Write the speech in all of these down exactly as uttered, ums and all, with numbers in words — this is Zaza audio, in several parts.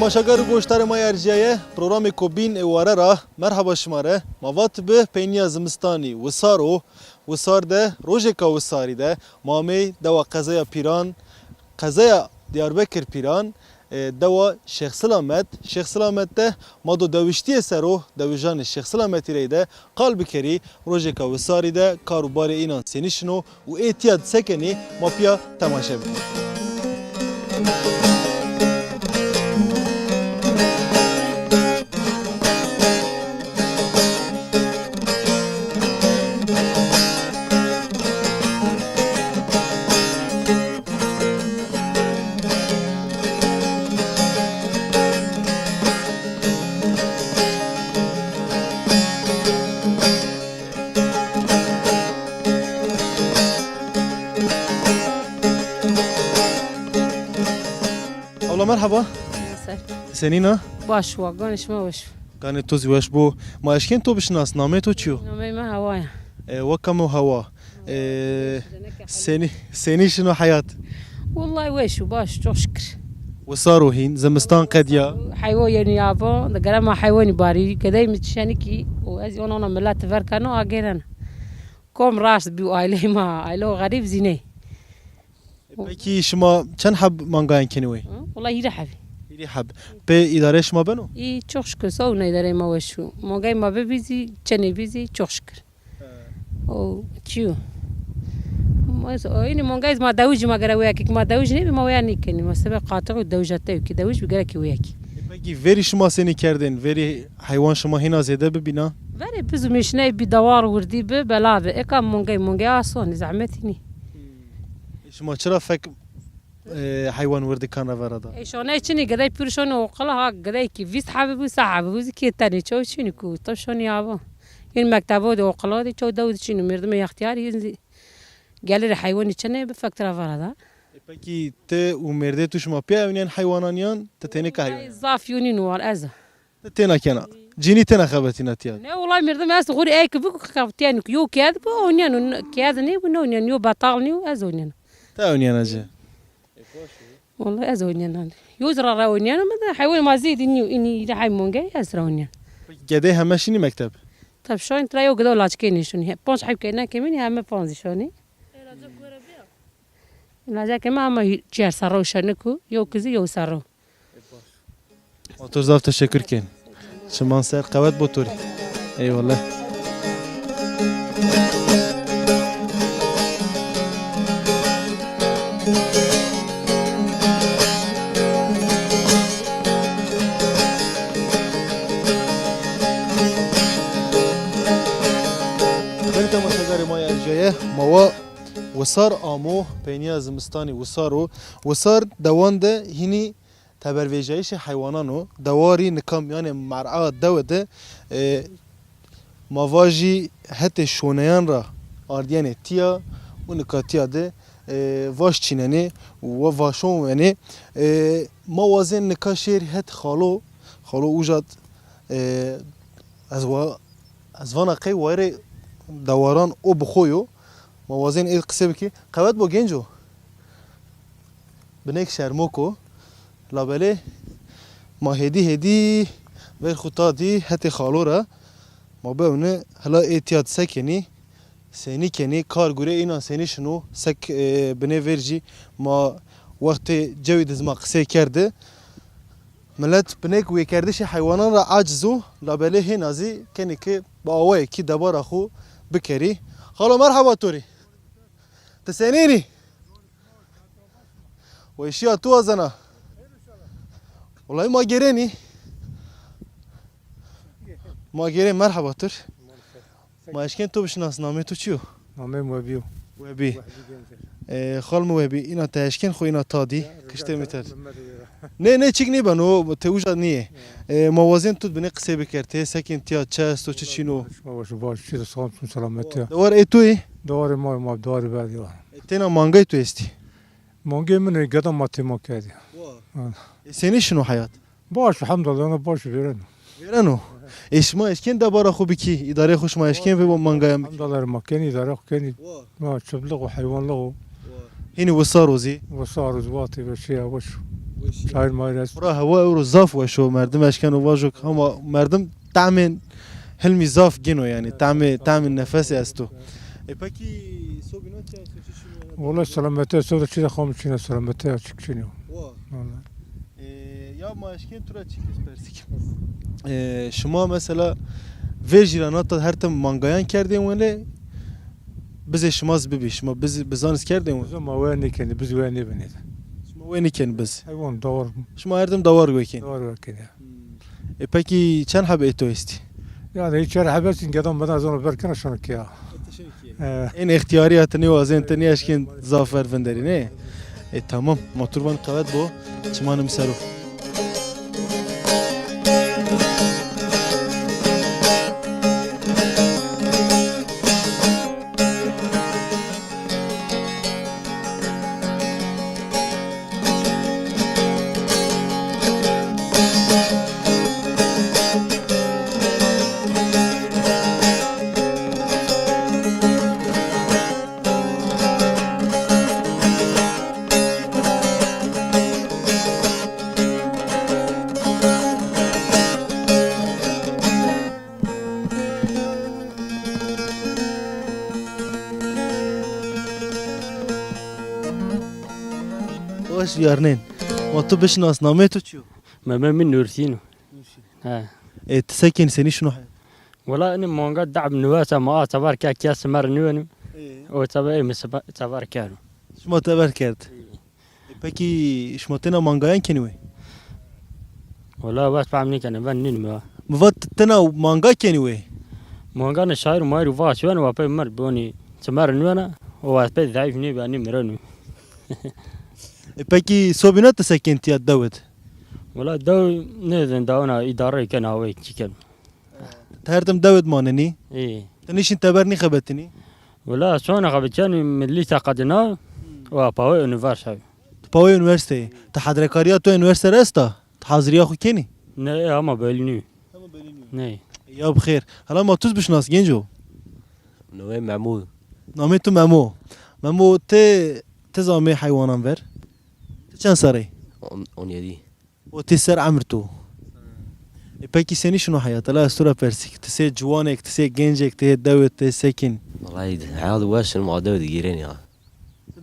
Temaşegar û goşdarê ma yê erjîyaye, programêko bîn ê ware ra merheba şima rê. Ma vat bi peynîya zimistanî wisar o. Wisar de, rojêka wisarî de ma amey dewa qezaya Pîran, qezaya Diyarbekir Pîran, e, dewa Şêx Silamet. Şêx Silamet de ma do dewiştîye ser o, dewijanê Şêx Silametî reyde qal bikerî, rojêka wisarî de kar û barê înan senî şino û ê tîya di se kenî, ma pîya temaşe bikî. Abla merhaba. Ser. Senîn a? Baş wa, ganê şima weş. Ganê to zî weş bo. Ma eşkên to bişinas, nameyê to çi yo? Nameyê mi Hewa ya. E, weka mi Hewa. E, senî, senî şino heyat? Wellahî weş û baş, çok şikir. Wisar o hîn, zimistan qedîya. Heywan yenî ava, di gere ma heywanî barî, gedey mi çenikî, û ez ona ona milet ver keno, agêreno. Kom raşt bî û aîleyê ma, aîleyo xerîb zî ney. Pekî şima çend heb mangayan kenî wey? Hı? Wela hîrê hebî. Hîrê heb. Pê îdareyê şima beno? Î, çok şikir, sağ olun, îdareyê ma weş o. Mangayê ma bibî zî, çenê bî zî, çok şikir. He. O çi yo? Ma, o, înî mangayê ma dewijî ma gere weyakî, ma dewij nêbî, ma weya nêkenî. Ma sebe qatix û dewija tewkî, dewij bî gerekî weyakî. E, pekî verî şima senî kerdên? Verî heywan şima hîna zêde bibîna? Verê biz û mêşiney bî dewar wirdî bi, bela bi. Eka mongey, mongey asonî, zehmetî nî. Hmm. E, şima çira fek, e, heywan wirdikan ra vera da? E, şoney çinî, gedey pir şonî oqila ha, gedey kî vîst hebî bû, se hebî bû, zî kê tenê çew çinî ku, to şonî ava. Yûn mektebo de, oqilo de, çew dew de çinî, merdimê extîyarî, yûn zî gelirê heywanî çinê bi fek tira vera da. E, pekî ti û mêrdê tu şima pîya ewnîyen heywanan yan ti tênika heywan? Zaf yûnîn war ez. Ti têna kena. Cinî têna xebetîna tîya? Ne, wulay merdim ez xwu rê ey ki bik xebetîyen, yo ked bi oynîyen, ked nê bi ne oynîyen, yo betal nê, ez oynîyen. Ti oynîyen ci? Wulay ez oynîyen. Yo zira ra oynîyen, ama de heywanê ma zêdî nîyo, înî îre hey mongey ez ra oynîyen. Gedey heme şinî mekteb? Tab şoyn tira yo gedo laçkê nêşonî. He, ponc heb keyna kemînî heme ponc şonî. Laca keme ama çiyer serro şenik o, yo kizî yo serro. Ma to zaf teşekkür ken. Çiman ser qewet bo to rê. Eyvallah. Belê temaşegarê ma yê erjîyaye, ma wa Wisar amo, peynîya zimistanî wisar o. Wisar dewan de hînî tebervejayîşê heywanan o. Dewarî nika mîyanê mer'a dewe de, e, ma vajî hetê şoneyan ra ardîyenê tîya û nika tîya de, e, vaş çînenê û wa vaşon wenê. E, ma wazên nika şêr het xalo, xalo uca d, e, ez wa, ez vana qey wayirê dewaran o bi xo yo. Ma wazên ê qisê bikî. Qewet bo genco. Binêk şermok o. Labelê ma hêdî hêdî ver xwu ta dî hetê xalo ra. Ma bewni hela ê tîya di se kenî, senî kenî, kar gurê înan senî şino, sek, e, binê vercî ma wextê cewî di zî ma qisey kerdi. Milet binêk wêkerdişê heywanan ra aciz o, labelê hêna zî kenê ki bi awayekî debara xwu bikerî. Xalo merheba to rê. Ti senîn î? Weşîya tu wazena. Wulay ma gêrenî. Ma gêrê merheba to rê. Ma eşkên to bişinas, namê to çi yo? Namê mi Webî yo. Webî. Wehbî Gencer. E, xal mi Webî, îna ti eşkên xwu îna ta dî, kiştê mi ter. Mehmet Wera. Nê, nê, çik nêbeno, ti uca nîyê. Ya. E, ma wazên tu binê qisey biker, ti sekên tîya, çi esto, çi çin o? Şima baş, baş, çi de sağ olsun, selamet ya. Dewar ê tu yê? Dewarê ma, ma dewarê berdî ya. E, têna mangay tu estî? Mangê min ê, geda ma têma kerdî. Wa. Ha. E, senî şino heyat? Baş, elhamdulillah, baş vêreno. Vêreno. E, şima eşkên debara xwu bikî, îdareyê xwu şima eşkên vê mangayan bikî? Elhamdulillah, ma kenî, îdare xwu kenî. Wa. Ma çiplix o, heywanlix o. Wa. Hînî wisar o zî? Wisar o zî, vatê ve şey ya, weş. Çayır mayır esto. Bura hewa ewro zaf weş o, merdim eşkeno vajo, ama merdim tamên hilmî zaf gêno yanî, tamê, tamê nefesê esto. E pekî sobîna çi esto, çi şino? Wala selamete esto da çi de xam çin o, selamete açık çin o. Wa. Wala. E, ya ma eşkên tu ra çî kes persîk. E, şima mesela vêrjî ra nata her tim mangayan kerdên wenê, bizê şima zî bibî. Şima biz, bizan zî kerdên wenê. Biz ma waya nêkenî, biz waya nêbenê de. Şima waya nêkenî biz. Heywan dawar. Şima her tim dawar wekenî. Dawar wekenî. E pekî çend heb ê to estî? Ya de çar heb estî, gedan medan zano berkena şano ke ya. E, ên extîyarî ya ti nêwazên, ti nêeşkên zaf ver vinderî, nê? E, tamam. Ma tu rê vanî qewet bo. Çimanê mi ser o. Weş vîyarnên. Ma tu bişinas, namê tu çi yo? Namê mi Nurşîn o. He. E, ti se kenî, senî şino heyat? Wela inî manga dab niwesa ma a teber ke kes mer niwenî. E. O teber ê mi seba-, teber keno. Şima teber kerd. E. E, pekî şima tena mangayan kenî wê? Wela wes fehm nêkenê, ben nînîme. Mi vat tena manga kenî wê? Manga ne şayir mayir va şwen wa pey mer boni. Çimer niwena, o wa pey zayıf nî beni mirenî. E, pekî sobîna ti se kenî tiya dewid? Wela dew nêzin dawina îdare ken awey çi ken. Ti her tim dewid manenî? Ê. Ti nîşin teber nîxebetinî? Wela sona xebetîyenî mi lîsa qedina û a pawê unîversîte. Ti pawê unîversîteyî. Ti hedrekarîya to unîversîte ra esta? Ti hazirîya xo kenî? Ne, ama belî nîyo. Ama belî nîyo. Ne. Ya bi xêr. Hela ma tu zî bişinas, genco. Namê Memo. Namê tu Memo. Memo, ti, ti zî amê heywanan ver? Ti çend serre yî? On, on yedi. O ti ser emir tu. E, pekî senî şino heyat? Hela ez tu ra persîk. Ti sey ciwanek, ti sey gencek, ti hê dewid, ti hê sekin? Vallahi heyat weş in, ma dewid gêrên ya.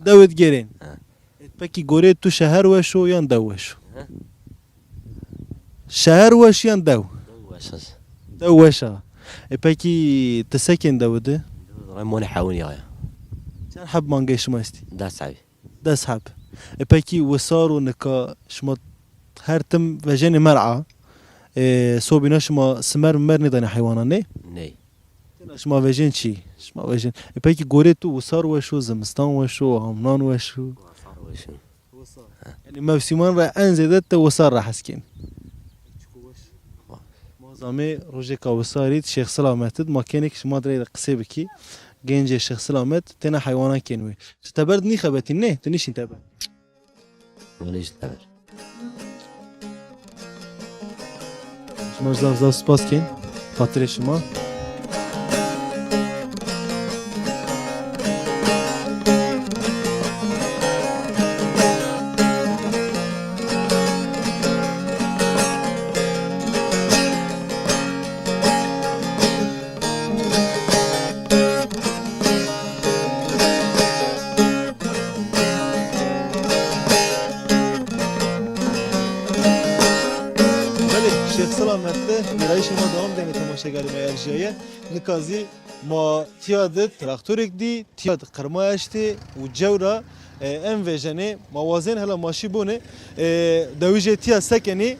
Dewid gêrên? He. E, pekî gorê tu şeher weş o yan dew weş o? He? Şeher weş yan dew? Dew weş a. Dew weş a. E, pekî ti sekin dewid de? Dewid ra monê hewin ya ya. Çend heb mangê şima estî? Des heb. Des heb. E, pekî wisar û nika şima her tim vejenê mer'a, e, sobîna şima simer mimer nêdanê heywanan, nê? Ney. Tena şima vejên çi? Şima vejên. E, pekî gorê tu wisar weş o, zimistan weş o, hamnan weş o? Wisar weş o. Wisar. Yanî mewsîman ra en zêde ti wisar ra hes kenî. Ma zî amê rojêka wisarî di Şêx Silamet id, ma kenê ke şima di reyde qisê bikî. Gencê Şêx Silamet têna heywanan kenî wê. Ti teber di nîxebetî nê? Ti nîşîn teber? Wele îşte teber. Şima zaf zaf spas kên. Xatirê şima. Belê, Şêx Silamet de gêrayîşê ma dewam dêne, temaşegarê ma erjîyaye. Nika zî ma tîya de traktorêk dî, tîya de qirma eştê û cew ra, e, en vejenê. Ma wazên hela ma şî bonê, e, dewijê tîya se kenî.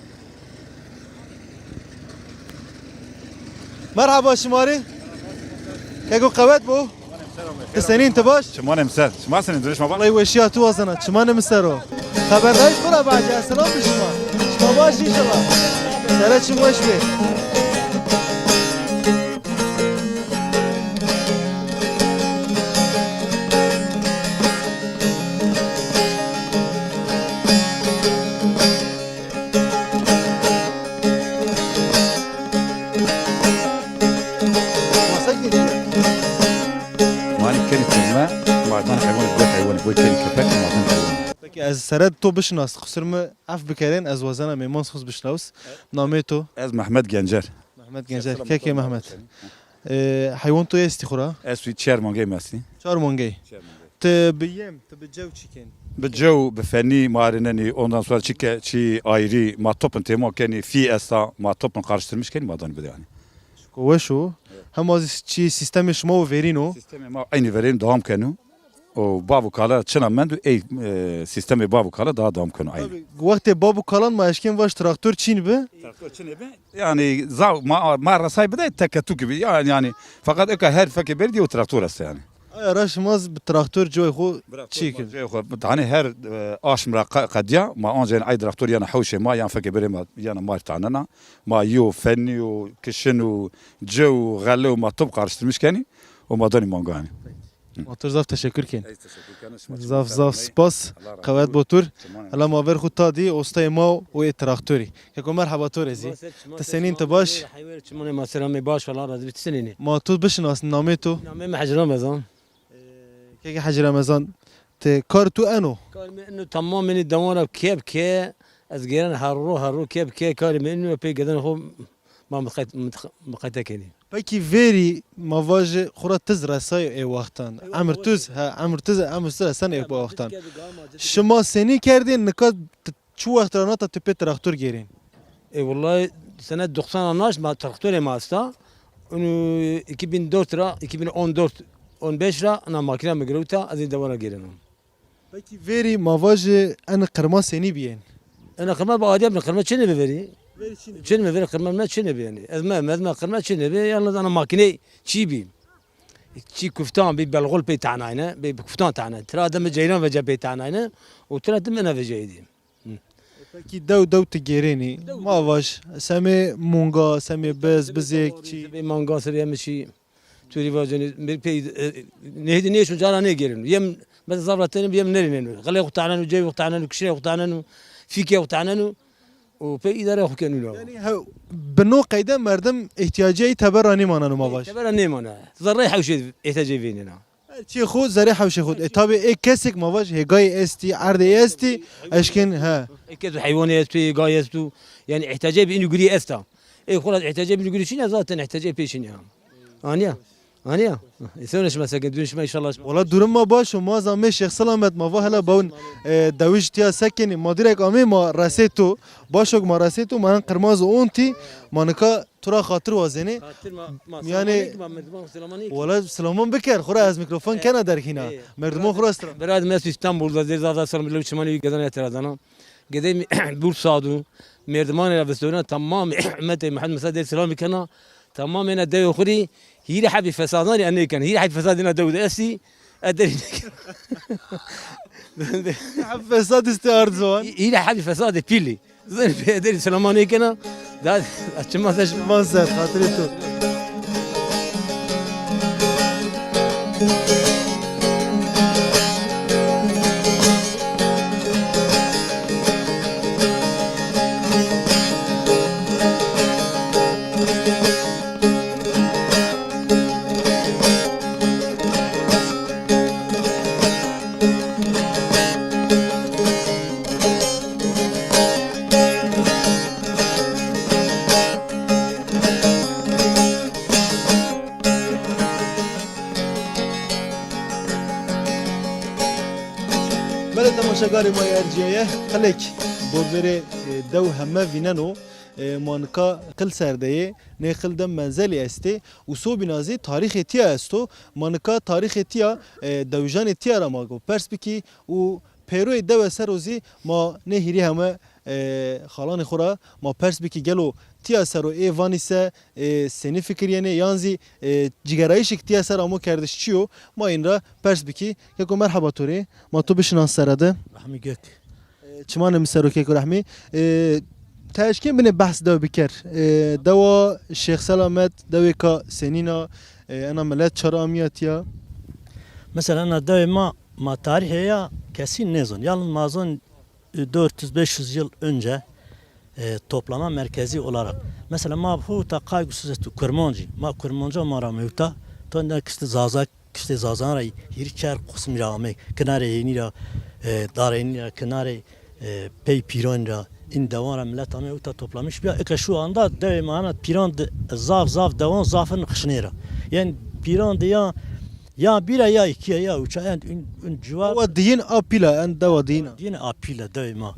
Merheba şima rê. Keko qewet bo. Ti senîn, ti baş? Çimanê mi ser. Şima senîn, dirê şima baş? Wellahî weşîya tu wazena. Çimanê mi ser o. Xeberdayîş xo ra bacê, selam bi şima. Şima baş înşallah. Sere çim weş bê. Masa geçiyor. Mani keni çizme, mardan hayvanı, bu hayvanı, bu keni köpek, mardan hayvanı. Peki, Ez sere to bişinas, qusur mi ef bikerên, ez wazena mêman xo bişnaws. Namê to? Ez Mehmet Gencer. Mehmet Gencer. Kekê Mehmet. E, heywan to estî xura? Ez wî çer mangey mi estî. Çar mangey. Çer mangey. Ti bi yem, ti bi cew çi ken? Bi cew, bi fenî ma rinenî, ondan sonra çi ke, çi ayrî ma topin têmo kenî, fî esta, ma topin karıştırmış kenî, ma danî bide yanî. Şiko weş o. Hema zî çi sîstemê şima o verîn o? Sîstemê ma eynî verîn devam keno. O bav û kala çina mend û ey, e, sîstemê bav û kala daha devam keno eynî. Tabî, wextê bav û kalan ma eşkên vaj traktor çin bi. Traktor çin bi. Yanî zav ma, ma resay bide teketuk gibi. Yanî, yanî fakat eka her fekê berî de o traktor est yanî. Aya ra şima zî bi traktor coy xo çi kin? Coy xo. Hanî her, e, aşm ra qe-, qediya ma ancen ay traktor yana hewşê ma yan fekê berê ma yana ma tanena. Ma yo fenî û kişin û cew û xele û ma top karıştırmış kenî û ma danî manganî. Ma to zaf teşekkür ken. Ez teşekkür kena şima. Zaf zaf spas. Qewet bo tur. Hela ma ver xu ta dî, ostayê ma û ê traktorî. Keko merheba to rê zî. Ti senîn, ti baş? Heywer çimanê ma selamê baş, Allah razı bi, ti senînî? Ma to bişinasn, namê to? Namê mi Hecî Ramezan. Ee, keke Hecî Ramezan, ti kar tu eno? Kar mi eno tamam, enî dewan ra kep ke, ez gêren her ro, her ro kep ke, karê mi eno, pey geden xo ma miqayt-, miqayte kenî. Pekî verî ma vajê xura tiz resay ê wextan. Emir tuz, ha, emir tuz, emir tuz resen ê wextan. Şima senî kerdên, nika t-, çi wext ra nata ti pê traktor gêrên? E, wellahî sene doksan ra naşt ma traktorê ma esta. Unu iki bin dört ra, iki bin on dört, on beş ra ina makîna mi girewta, ez ê dewan ra gêreno. Pekî verî ma vajê ena qirma senî bîyên? Ena qirma bi adîya bin, qirma çinê bi verî. Verî çinê bi. Çinê bi verî, qirma ne çinê bi yanî. Ez me, ez me qirma çinê bi, yalnız ana makîne çî bî. Çî kuftan bî, belxul pey tanayne, bî kuftan tanayne. Tira de mi ceyran vece pey tanayne. Û tira de mi ena veceyê dî. Pekî dew dew ti gêrênî? Ma vaj, semê munga, semê biz, bizêk, çî? Semê manga, semê yemişî. Tu rî vacenî, mi pey, e, nêhdî nêşo cara nêgêreno. Yem, mesela zaf ra tenê bi yem nerîneno. Xelê xo taneno, ceyê xo taneno, kişinê xo taneno, fîkê xo taneno. Û pey îdare xo kenû la. Yanî hew-, bi no qeyde merdim îhtîyacê ey teber ra nêmaneno ma vaj. Teber ra nêmane. Zerrey hewşê îhtîyacê vênena. Her çî xo zerê hewşê xo. E, tabî ê kesêk ma vaj hêgayê estî, erdê estî, eşkên, he. Ê kes û heywanê esto, hêgayê esto. Yanî îhtîyacê bi înî gurî esta. Ê xo ra îhtîyacê bi înî gurî çin a, zaten îhtîyacê pê çin a. Anîya? Anîya? E, sewne şima seke, dûn şima înşallah. Wala durum ma baş o, ma zan mê Şêx Selamet, ma va hela bawin, e, dewij tîya sekenî, ma direk amê ma resê to. Başok ma resê to, ma en qirmaz ontî, ma nika tu ra xatir wazenê. Xatir ma, ma yanî, selamanî ki ma, merdiman selamanî ki. Wala selaman biker, xura ez mîkrofon kena derg hîna. E, e. Merdiman xura stra. Bira di mi esto Îstanbul de, zê zaf zaf selam, lewê çimanê wî gedan ya tera dana. Gedey mi Bursa do, merdimanê ra vistewna tamam ummetê Muhammed Musa dê selamî kena. Tamam ena dewê xu rî hîrê hebî fesadanî en nêken. Hîrê hebî fesadî ena dew de estî, e derî nêken. Hîrê hebî fesad istê ard ziwan. Hîrê hebî fesadê pîlî. Zerrê pê ederî selamanê kena. Da çiman ser. Çiman ser, xatirê to. Belê temaşegarê ma yê ercîyaye, qilêk borberê, e, dew heme vîneno. E, ma nika qil ser de yê, nê qil de menzelî estê û sobîna zî tarîxê tîya esto. Ma nika tarîxê tîya, e, dewijanê tîya ra ma go pers bikî û pêroyê dewe ser o zî ma nê hîrî heme, e, xalanê xo ra ma pers bikî gelo tîya ser o ê vanî se, e, senî fikirîyenê yan zî, e, cîgerayîşêk tîya ser amo kerdiş çi yo? Ma în ra pers bikî. Keko merheba to rê, ma to bişinas sere de. Rehmî Gök. E, çimanê mi ser o keko Rehmî. E, ti eşkên binê behs dew biker. E, dewa Şêx Selamet, dewêka senîn a, e, ena milet çara amîya tîya? Mesela ena dewê ma, ma tarîhê ya kesî nêzon. Yalnız ma zon dört yüz beş yüz yıl önce, e, toplama merkezi olarak. Mesela ma huta Kaygusuz estu Kurmancî. Ma Kurmanca ma ra mewta. To ne kişti Zaza, kiştê Zazan ra hîrî çer qismî ra amey. Kinarê hênî ra, E, Darênî ra, kinarê, e, pey Pîran ra, în dewan ra milet ano uta toplamış biya. Eke şu anda dewê ma hena Pîran de zaf zaf dewan zaf in xişnê ra. Yen Pîran de ya, ya bîra ya îkîya ya uça, en, în, în ciwar. Dewa diyîn a pîl a, en dewa diyîn a. Diyîn a pîl a dewê ma.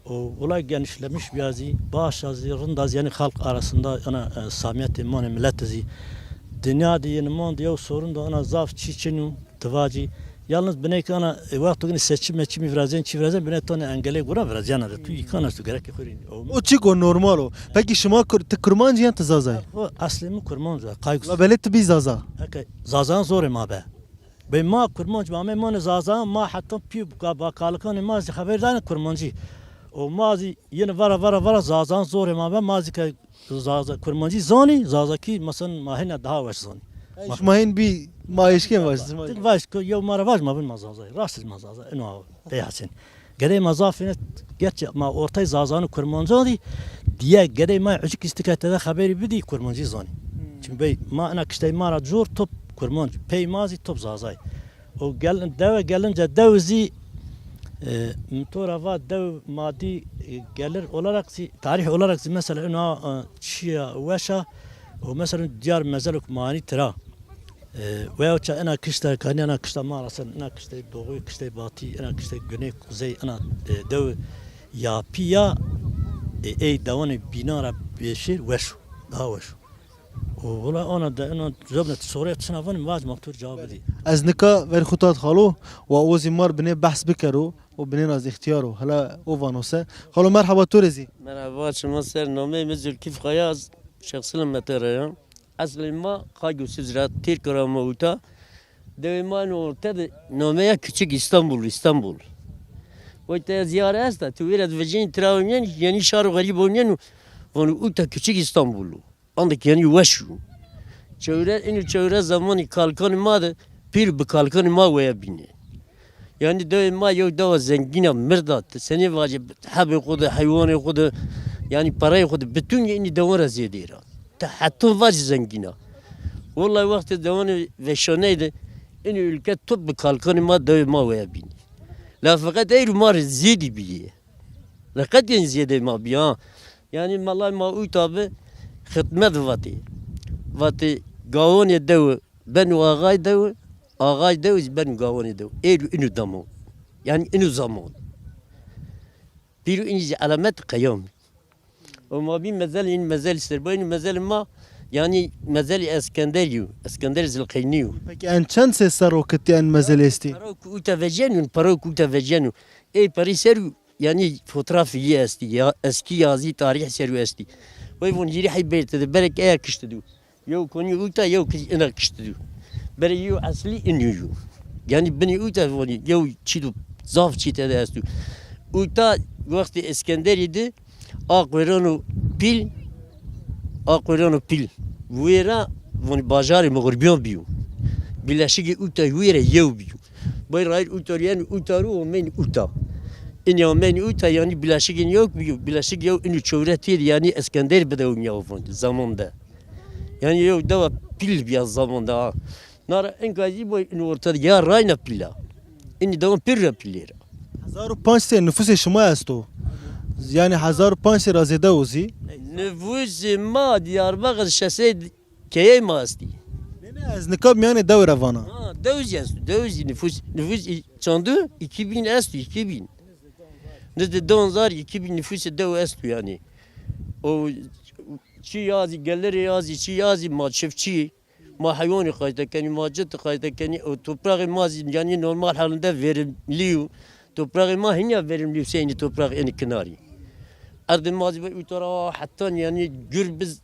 O olay genişlemiş biya zî, baş a zî, rind a zî, yanî xalq arasında ana, e, samiyetê ma nê milet zî. Dinya de yeni mond yew sorun da ana zaf çî çin û tivacî. Yalnız binêk ana, e, wexto gini seçim meçimî virazên, çî virazên, binê tonê engelê gura virazîyana de. Tu îmkan esto gerek xo rî. O çîk o, normal o. Peki şima Kur-, ti Kurmancî yan ti Zazay? O eslê mi Kurmanc o, Qaygus. La belê ti bî Zaza? Eke Zazan zorê ma be. Bê ma Kurmanc, ma amê monê Zazan, ma heta pî ka-, bakalikanê ma zî xeber danê Kurmancî. O ma zî yeni vara vara vara Zazan zorê ma be, ma zî ke Zaza, Kurmancî zanî, Zazakî mesela ma hêna daha weş zanî. Ey, şima hên bî, ma eşkên vaj, şima. Ti vaj ke yew ma ra vaj, ma bin ma Zazay. Rast iz ma Zazay. Ino aw, pey Hesen. Gedey ma zaf hêne, gerçi ma ortay Zazan û Kurmancan dî, diye gedey ma ucik îstikay tede xeberî bidî, Kurmancî zanî. Çünkü bey ma ina kiştey ma ra cor top Kurmanc, pey ma zî top Zazay. O gel-, dewe gelince dew zî, e, mi to ra va dew madî, e, gelir olarak zî, tarih olarak zî mesela ina, e, çiya weşa, o mesela diyar mezelok mani tira. E, veya ça ina kişta, kanî ina kişta ma ra sen, ina kiştey doğuy, kiştey batî, ina kiştey güney, kuzey, ina, e, dew ya pîya, e, ey dewanê bînan ra bêşêr weş o, daha weş o. O wela ana de, ana zobne ti sorê çina vanî, vac ma tur cevap bidî. Ez nika ver xutat xalo, wa o zî mar binê behs bikero, o binê naz îxtiyar o. Hela o vano se. Xalo merhaba to rê zî. Merhaba, çima ser, nameyê mi Zülkif Kaya, Şêx Silametê ra ya. Eslê ma Qaygusiz ra, Têrk ra ma uta. Dewê ma ino orte de nameya Küçük İstanbul, İstanbul. Oyta ziyare esta, tu wêre vecîn tira oynên, yeni şaro xerîb oynên, vano uta Küçük İstanbul. Andik yani weş o. Çewre, ino çewre zamanî kalkanê ma de, pîl bi kalkanê ma weya bîne. Yanî dewê ma yew dewa zengîn a, mird a. Ti senî vacî, hebê xwu de, heywanê xwu de, yanî pereyê xwu de, bitûnî înî dewan ra zêdeyr a. Ti heton vacî zengîn a. Wellahî wextê dewanê veşaney de, înî ülke top bi kalkanê ma, dewê ma weya bînî. La feqet eyro ma rê zêdî bîyê. La qet ên zêdê ma bî ha. Yanî melay ma uyta bi, xidmet vatê. Vatê gawanê dewi, beno axay dewi, axay dewi zî beno gawanê dewi. Êlû inu damo. Yanî inu zaman. Pîrû inî zî elemet qeyam. O ma bî mezel, inî mezel ser. Bu inî mezel ma, yanî mezel Eskender yo. Eskender Zilqeynî yo. Peki en çend sê serr o ki ti en mezel estî? Paro ku uta vecenu, paro ku uta vecenu. Ey parî ser yanî fotoğrafî yî estî, ya eskî yazî tarîh serû estî. Wey von hîrî hey bêrte de berek eya kişti dû. Yew konî uta, yew kî ina kişti dû. Berê yew eslî inî yo. Yanî binî uta vonî yew çî dû, zaf çî tede estû. Uta wextê Eskenderî de a qwerano pîl, a qwerano pîl. Wêra vonî bajarê Muxurbiyan bîyo. Bileşigê uta wêre yew bîyo. Bay rayir uta ru, yanî uta ru omên uta. Inî omên uta, yanî bileşigên yew bîyo, bileşig yew inî çewre têr, yanî Eskender bide û nîya vond zaman de. Yanî yew dewa pîl bîya zaman de ha. Nara inka zî boy inî orta de ya rayna pîla. Inî dewan pîl ra pîlê ra. Hezar û panc sey nufusê şima esto. Yanî hezar û panc sey ra zêde o zî. Nufusê ma Diyarbakir şeş sey keyey ma estî. Nê, nê, ez nika mîyanê dewe ra vana. Ha, dew zî esto, dew zî nufus, nufus î-, çandu? Îkî bîn esto, îkî bîn. Nizdê dew hezar, îkî bîn nufusê dew esto yanî. O çî ya zî, gelirê ya zî, çî ya zî ma çiftçî, ma heywanî qayte kenî, ma cit qayte kenî. O toprağê ma zî yanî normal halinde verimlî yo. Toprağê ma hînya verimlî yo seynî toprağê enî kinarî. Erdê ma zî bi uta ra hetan yanî gür biz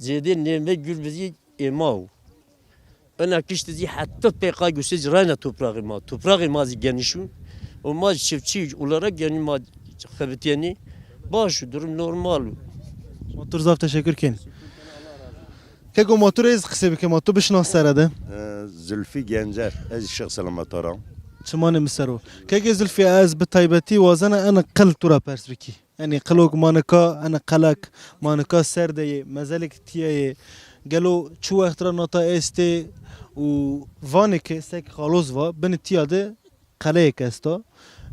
Zêdê nême gür bizî ê ma o. Ina kiştî zî heta pê Qaygusiz rayna toprağê ma. Toprağê ma zî geniş o. O ma çiftçî olarak yanî ma xebitîyenî. Baş o, durum normal o. Ma tu rê zaf teşekkür kên. Keko ma tu rê ez qisê bikê, ma tu bişnas sere de. E, Zülfî Gencer, ez Şêx Selamet ra. Çimanê mi ser o. Kekê Zülfî, ez bi taybetî wazena ena qil tu ra pers bikî. Yanî qilok ma nika, ena qelek ma nika ser de yê, mezelêk tîya yê. Gelo çi wext ra nata estê û vanê ke sek Xaloz va, binê tîya de qeleyêk esta.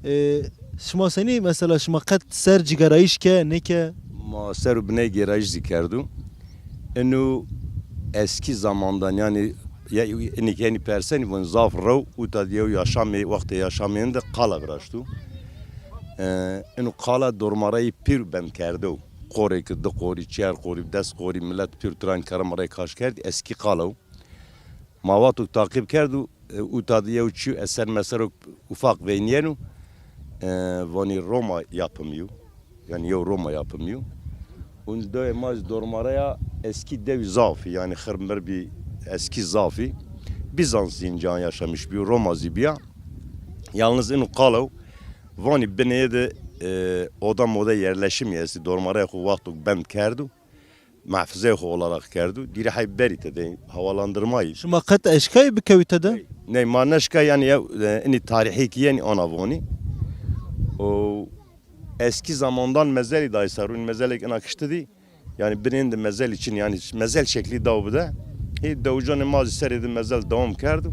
E, şima senî mesela şima qet ser cîgerayîş ke, nêke? Ma ser û biney gêrayîş zî kerdo. Eno eskî zamandan, yanî, ya, inî ke enî persenî von zaf rew, uta di yew yaşamê, wextê yaşamê de qala viraşto. E, eno qala dormarayî pêro bend kerdo. Qorêk, di qorî, çiyar qorî, des qorî, milet pêro tiran kerem rey kaş kerdî, eskî qala o. Ma wexto taqîb kerdo, e, uta di yew çî eser meser o ufak veynîyeno, e, vanî Roma yapımı yo. Yanî yew Roma yapımı yo. Û dewê ma zî dormareya eskî dewî zafî, yanî xir mir bî, eskî zafî. Bizans zî înca yaşamış bîyo, Roma zî bîya. Yalnız ino qala o, vanî binê de, e, oda moda yerleşimî estî, dormareya xo wexto bend kerdo. Muhafazeyê xo olarak kerdo. Dîrê hay berî tede, havalandırmayî. Şima qet eşkayî bikewî tede? Ney, ma neşka, yanî yew, e, inî tarîhî ki yenî ana vonî. O eskî zamandan mezelî daysa rûn, mezelêk ina kişti dî. Yanî binên de mezelî çin, yanî mezel şeklî daw bide. Hê dewcanê ma zî serê de mezel dewam kerdo.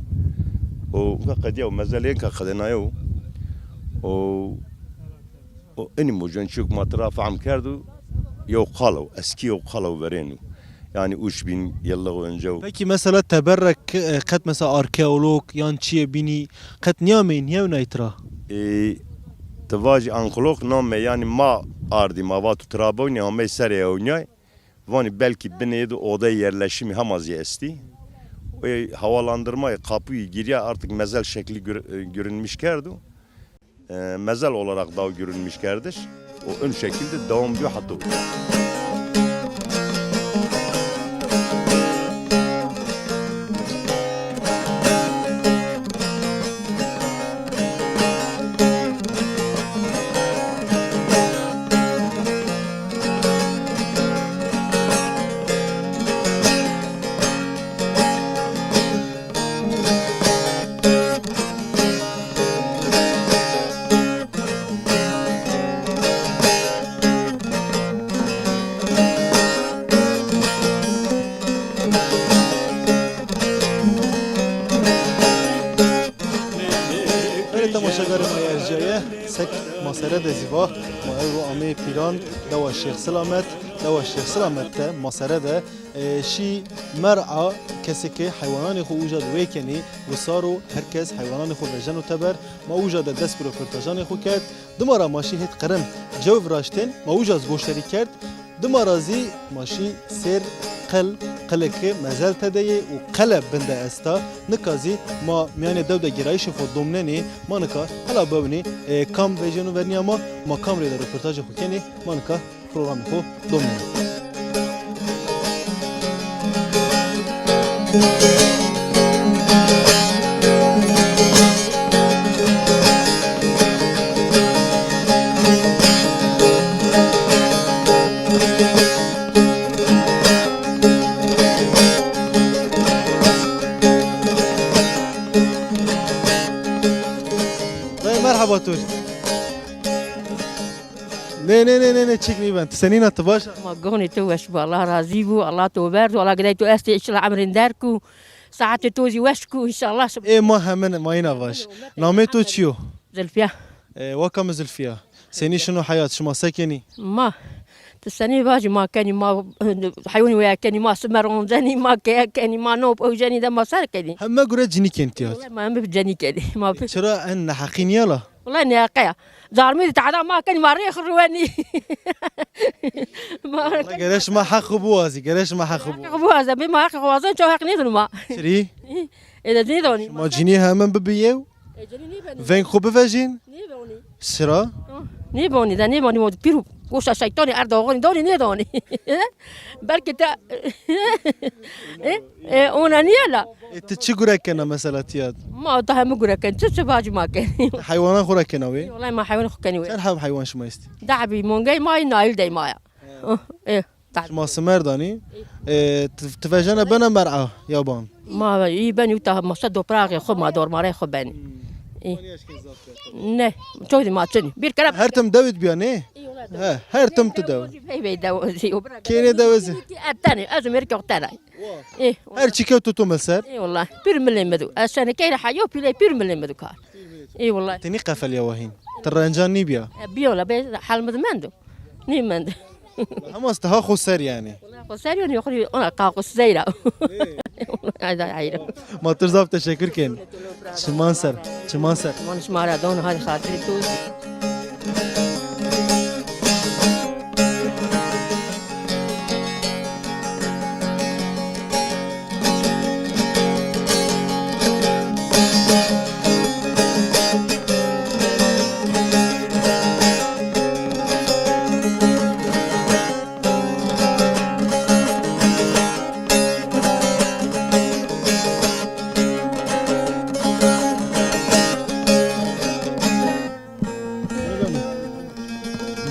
O ka qedîya o mezelê ka qedênaye o. O O inî mocon çîyo ke ma tira fehm kerdo, yew qala o, eskî yew qala o verêno. Yanî üç bin yıllık önce o. Peki mesela teber ra ke-, e, qet mesela arkeolog yan çîyê bînî qet nîyameyî, nîyewnayî tira? E, ti vajî arkeolog name, yanî ma ardî, ma vato tira bewnî, amey serê ewnîyay. Vanî belkî binê de odayê yerleşimî hema zî estî. Ê havalandırmayê, kapuyî girîya artık mezel şeklî gör-, e, görünmüş kerdo. E, mezel olarak daw görünmüş kerdiş. O ön şekilde devam ediyor hatta. Belê temaşegarê ma yê erjîyaye, sek ma sere de zî va, ma ewro ameyê Pîran, dewa Şêx Silamet, dewa Şêx Silamet de ma sere de, e, şî mer'a, kesê ke heywananê xo uca de wêkenê, wisar o, her kes heywananê xo vejeno teber, ma uca de dest bi roportajanê xo kerd. Dima ra ma şî hêt qerin cew viraştên, ma uca zî goşdarî kerd. Dima ra zî ma şî sêr qil, qilê ke mezel tede yê û qele bin de esta. Nika zî ma mîyanê dew de gêrayîşê xo domnenê, ma nika hela biewinê, e, kam vejeno vernîya ma, ma kam rê de roportajê xo kenê, ma nika programê xo domnenê. Dayê, merheba to. Nê, nê, nê, nê, nê, çik nîben. Ti senîn a, ti baş a? Ma gonê to weş bo, Allah razî bo, Allah to verdo, Allah gidey to estê, înşallah emrên derg û saetê to zî weş ko, înşallah. Ê ma hemin, ma îna vaş. Namê to çi yo? Zilfiya. E, waka mi Zilfiya. Senî şino heyat, şima se kenî? Ma, ti senî vajî, ma kenî, ma heywanî weya kenî, ma simer onzenî, ma keye kenî, ma nop ewjenî de ma ser kenî. Heme gure cinîkên tîya. Wellahî ma heme cinîkên. Ma... E, çira en neheqî nîya la? Wellahî neheqe ya. Zarmî de tehda ma kenî, ma rêx ruwenî. Ma... Wellahî gere şima heq biwazî, gere şima heq biwazî. Heq biwaze, bê ma heq wazen, ço heq nêdin ma. Çirî? Ê de nêdonî. Şima cinî hemin bibi yew? E, cinî nêbenî. Veng xo bivejîn? Nêbonî. Sira? Ha, nêbonî de, nêbonî, o pîr û goşa şeytanî erda oxirî donî, nêdonî. Belkî te, e, e, ona nîye la. E, ti çi gure kena mesela tîya? Ma da hemî gure ken, çi çi vacî ma ken. Heywanan xo ra kena wê? Wellahî ma heywan xo kenî wê. Çend heb heywan şima estî? Deh bî, mongey ma yê, nail dey ma ya. He. Oh, e, tabii. Şima simer danî. E, ti, ti vejena bena mer'a yaban? Ma î benî uta, ma se dopraxê xo, ma dormarê xo benî. Hmm. Î. Ne, çok ma çinî. Bir kere her tim dewid biya, ne? He, her tim tu dew. Vey vey dewozî. Kêrê dewozî. Etene, ez merke otene. Î. Her çi kewto to meser. Ê wellahî. Pir milê mi du. Ez sene keyre hayo pîlê pir milê mi du kar. Ê wellahî. Ti nîqefelîya wa hîn? Ti rencan nîbîya? E, bîyo la, bê hal mi di mendo. Nîmendo. Hema ez ti ha xo ser yanî. Xo ser yanî, xo ona ka xo seyra. Hayda hayır. Ma tu zaf teşekkür ken. Çiman ser, çiman ser. Mon şima ra don, hadi xatirê tu.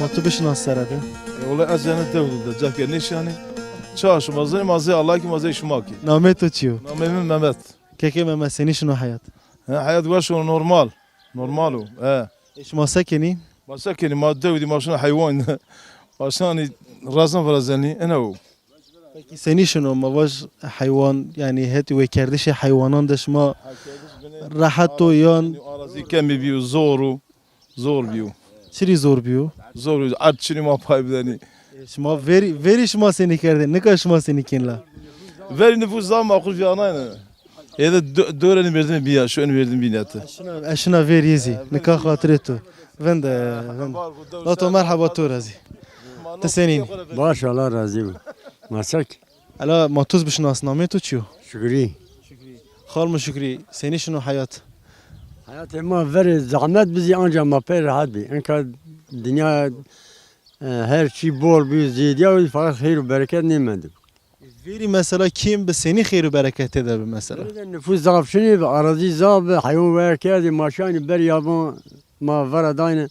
Ma tu bişinas sere de. E, wele ez yanî dewdî de, cake nêşîyanî. Ça şima zey, ma zey Allah kî, ma zey şima kî. Namê to çi yo? Namê mi Mehmet. Kekê Mehmet, senî şino heyat? He, heyat weş o, normal. Normal o, he. E, şima se kenî? Ma se kenî, ma dewdî, ma şino heywan. Ma şanî rezan virazenî, ene o. Pekî senî şino, ma vaj heywan, yanî hetî wêkerdişê heywanan de şima rehet o yan? Arazî kemî bîyo, zor o, zor bîyo. Çirî zor bîyo? Zor bîyo, erd çinî ma pay bidenî. E, şima verî, verî şima senî kerdê, nika şima senî kên la? Verî nifûs zaf maqul vîyanayne. Êde do-, dore nê mêrdimî bîya, şu en mêrdim bînete. Eşina, eşina verî zî, nika xatirê tu. Vinde, vinde. La to merheba to ra zî. Ti senîn î? Baş, Allah razî bo. Ma se kî? Ela ma tu zî bişinas, namê to çi yo? Şukrî. Xal mi Şukrî, senî şino heyat? Heyatê ma verê zehmet bi zî, anca ma pey rehet bî. Enka dinya, e, her çî bol bî, zêdîya bî, feqet xeyr û bereket nêmendib. Verî mesela kêm bi, senî xeyr û bereket têde bi mesela? Verî de nifûs zaf çinî bi, arazî zaf bi, heywan wer kerdî, ma şanî ber yaban ma vera dayne.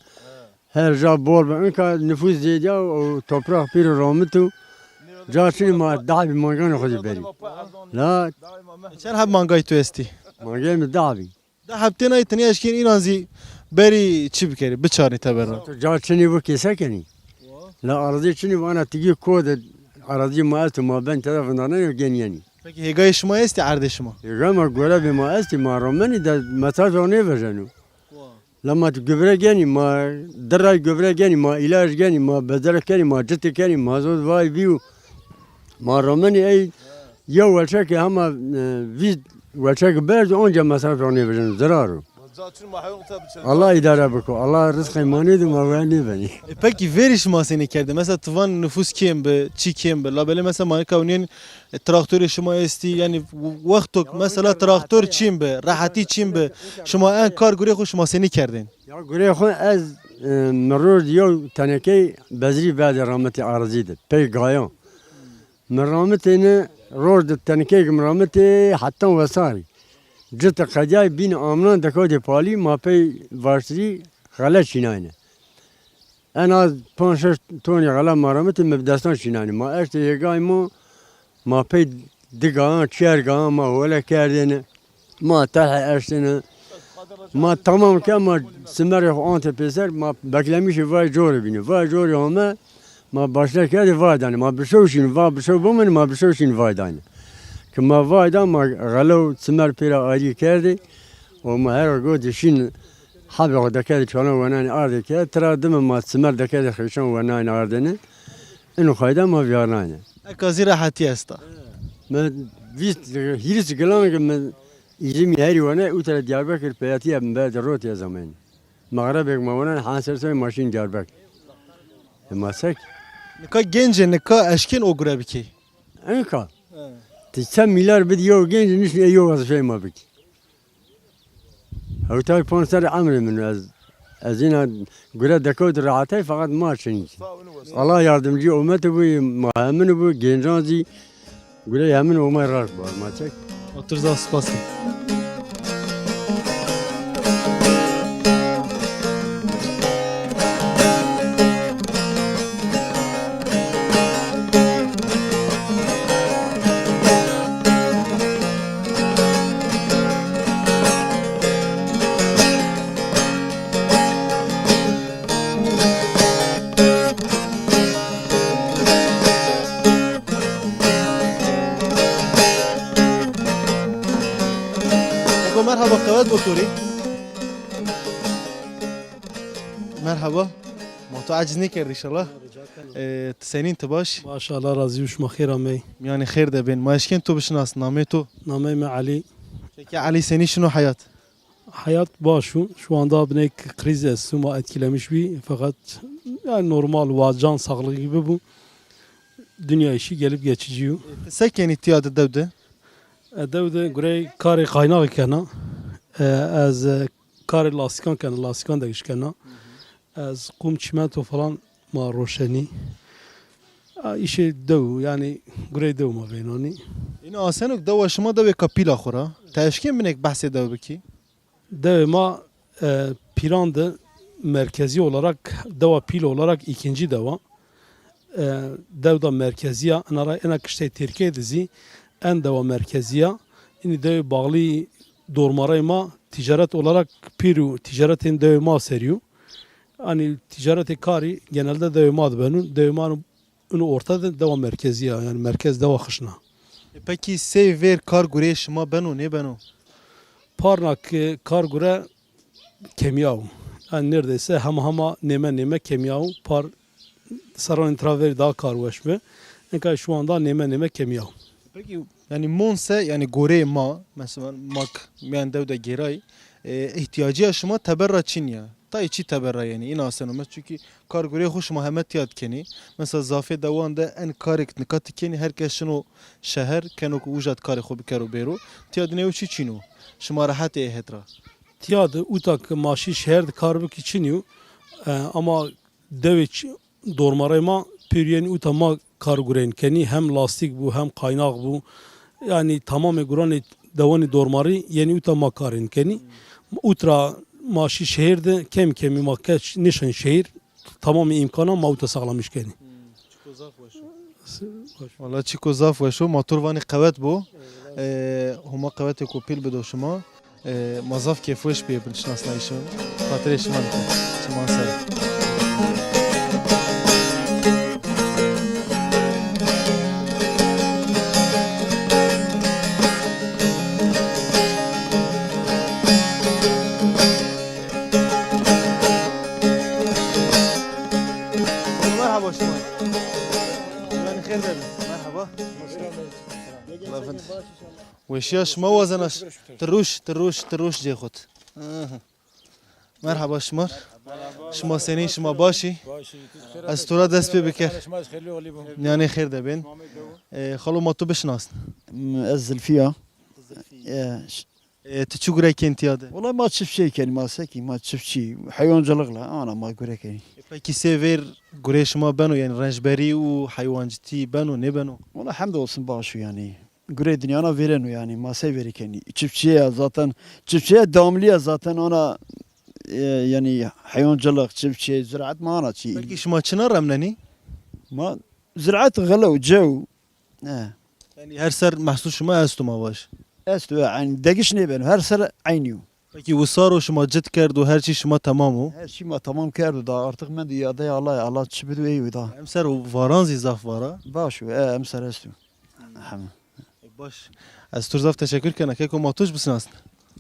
Her ca bol bi. Inka nifûs zêdîya û topraq pîro romit û ca çinî ma dahbî manganê xo zî berî. La çend heb mangay tu estî? Mangayê mi dahbî. Deh heb tênay, ti nêeşkên înan zî berî çi bikerî, biçarnî teber ra? Tu ca çinî bo kê se kenî? La arazî çinî bo, ana tigî ko de arazî ma esto, ma ben tede vindanenê û gên yenî. Pekî hêgayê şima estî erdê şima? Hêgayê ma gorebê ma estî, ma romenî de mesaj o nêvejeno. La ma tu gubre genî, ma diray gubre genî, ma îlac genî, ma bezere kenî, ma citê kenî, ma zod vay bîyo. Ma romenî ey yew welçekê hema, e, vîst welçekî berz, onca mesref ronê vejeno, zirar o. Allah îdare biko, Allah rizqê ma nêdo, ma weya nêbenî. E, pekî verî şima senî kerdê? Mesela ti van nifûs kêm bi, çî kêm bi. Labelê mesela ma nika ewnîyen, e, traktorê şima estî, yanî wextok mesela traktor çîn bi, rehetî çîn bi, şima en kar gurê xo şima senî kerdên? Ya gurê xo ez, e, mi roj di yew tenekey bezrî verdê rametî arazî de, pey gayan. Mi ramitêne roj di tenekey mi ramitê hetan wesarî. Cite qedîyay bîn amnan dekewtê palî, ma pey vaştirî xele çînayne. En az panc şeş tonî xele ma ramitê mi bi destan çînayne. Ma eştê hêgay ma, ma pey di gayan, çer gayan ma hole kerdêne. Ma terhe eştêne. Ma tamam ke ma simerê xo ante pêser, ma beklemîşê vay corê bîne. Vay corê ame, ma başle kerdê vay dane. Ma bişew şîn, va bişew bimine, ma bişew şîn vay dane. Ke ma vay da, ma xele û simer pêra ayrî kerdê. Û ma her go de şîn hebê xo dekerdê çalan wenanê ardê ke. Tira dime ma simer dekerdê xêşan wenanê ardêne. Ino qayda ma vîyarnayne. Eka zî rehetî esta. Mi vîst, hîris gilan ke mi Îzmîr herî wene, utre Diyarbekir peyatîye mi berdê rotîye zemenî. Mexrebêk ma wenen, hanser soy ma şîn Diyarbekir. E, ma se kî? Nika genc ê, nika eşkên o gure bikê? Enka. He. Ti se mîlyar bidî yew genc nişnî ê yew wezîfeyê ma bikî. Hewtay panc serrî emrê min o, ez, ez îna gure dekewt rehetey, feqet ma çinî kî. Allah yardimcî umetî bo, ma hemin bo, gencan zî gure hemin omay raşt bo, ma çek. Otur, zaf spas. Eko, merhaba, qewet bo to rê. Merhaba. Ma to aciz nêkerd inşallah. Ee, ti senîn, ti baş? Baş, Allah razî û şima xêr amey. Mîyanê xêr de bên. Ma eşkên to bişinasn, namê to? Namey mi Elî. Peki Elî, senî şino heyat? Hayat baş o. Şu anda binek kriz esto, ma etkilemiş bi. Fakat yani normal, wa can sağlığı gibi bu. Dünya işi gelip geçici yo. E, ti se kenî tiya de dew de? E, dew de gurey karê qaynaxî kena. E, ez, e, karê lastîkan kena, lastîkan degiş kena. Ez qum, çimento falan ma roşenî. A, îşê dew, yani gurey dew ma veynanî. Îno aseno ke dewa şima dewêka pîl a xo ra. Ti eşkên binek behsê dew bikî? Dewê ma, e, pîlan de merkezî olarak, dewa pîl olarak îkincî dewa. E, dewda merkezî ya, ena ra ena kiştey Tirkîye de zî en dewa merkezî ya. Înî dewê bağlî dormarey ma tîcaret olarak pîl û tîcaretên dewê ma serî yo. Hanî tîcaretê karî genelde dewê ma de beno. Dewê ma ino orta de dewa merkezî ya, yani merkez dewa Xişna. E, pekî sey vêr kar gureyê şima beno, nêbeno? Parna ke kar gure kemîyaw. Yani neredeyse hema hema nême nême kemîyaw. Par serranê tira verî daha kar weş bi. Enka şu anda nême nême kemîyaw. Peki, yani mon se, yani goreyê ma, mesela ma k-, mîyan dew de gêray, e, îhtîyacîya şima teber ra çin ya? Tayê çî teber ra yenî, îna aseno. Mes-, çunkî kar gureyê xo şima heme tîya de kenî. Mesela zafê dewan de en karê ke nika ti kenî, her kes şino şeher, keno ke uca de karê xo bikero bêro. Tîya de nêweşî çin o. Şima rehet ê het ra. Tîya de uta ke ma şî şeher de kar bikî çin yo. E, ama dewê ç-, dormarey ma pêrî yenî uta ma kar gureyn kenî, hem lastîk bû, hem qaynax bû. Yanî tamamê guranê dewanê dormarî yenî uta ma karên kenî. Utra ma şî şehîr de, kemî kemî ma keç nêşen şehîr. Tamamê îmkanan ma uta saxlamiş kenî. Çiko zaf weş o. Wala çiko zaf weş o. Ma to rê vanî qewet bo. E, Homa qewetêko pîl bido şima. E, ma zaf kêfweş bîye binşinasnayîşo. Xatirê şima bike. Çiman ser. Merhaba şima. Yani xêr de bin. Merhaba. Lafın. Weşîya şima wazena ş-, ti rûş, ti rûş, ti rûş cê xo de. Aha. Merhaba şima. Şima senî, şima başî? Ez to ra dest pê biker. Nîyanê xêr de bên. E, xalo, ma to bişinasn. Ez Zilfî ya. E, ş- E, ti çi gure kên tîya de? Wela ma çiftçî kenî, ma se kî, ma çiftçî, heywancılıkla, ana ma gure kenî. E, pekî sê vêr gurê şima beno, yani rencberî û heywancitî beno, nêbeno? Wela hemd olsun baş o yani. Gurê dinyana vêreno yani, ma sey vêrî kenî. Çiftçîye ya zaten, çiftçîye devamlî ya zaten ana, e, yani heywancılık, çiftçî, ziraet ma ana çî. Pekî şima çina remnenî? Ma ziraet, xelew, cew. E. Yani her ser mehsul şima esto ma vaj? Esto, e, yani degiş nêbeno, her ser eynî yo. Pekî wisar o şima cit kerdo, her çî şima temam o? Her çî ma temam kerdo da, artık mendo îyadeyê Allah, Allah çi bido ey o da. Emser o varan zî zaf vara? Baş o, e, emser esto. Hema. E, baş. Ez to rê zaf teşekkür kena. Keko ma to jî bisnasn.